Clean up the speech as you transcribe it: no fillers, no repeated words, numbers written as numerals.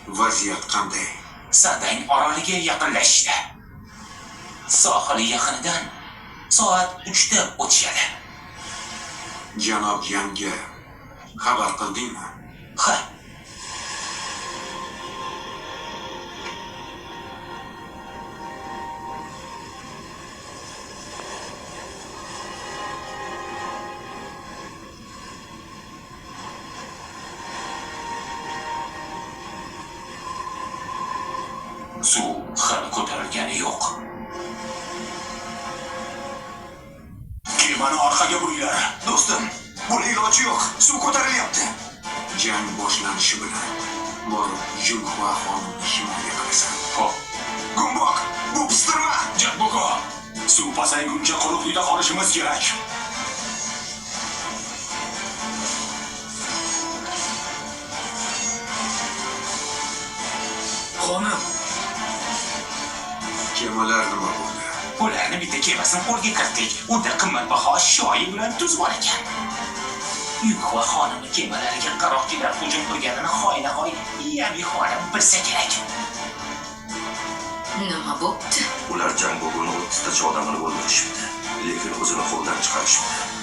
Vaziyat qanday? Sadang oroliga yaqinlashishdi. Sohil yaqinidan soat 3da o'tishadi. Janob Yanga xabar qildingmi? Ha. Suv hali ko'tarilgani yo'q. Kemani orqaga buringlar. Do'stim, buni iloji yo'q. Suv ko'tarilyapti. Jang boshlanishi bilan borib Junhua xonimni himoya qilasan. Xo'p. Gumbok, bu pistirma. Jangbuko, suv pasayguncha quruqlikda qolishimiz kerak. Xonim, Kemalar nima bo'ldi? Ularni bitta kemasini qo'lga kiritdik. Unda qimmatbaho shoyi bilan tuz bor ekan. Yunhua xonimni kemalariga qaroqchilar hujum qilganini hoynahoy Yami xonim bilsa kerak. Nima bo'pti? Ular Jangboguni 30tacha odamini o'ldirishibdi, lekin o'zini qo'ldan chiqarishibdi.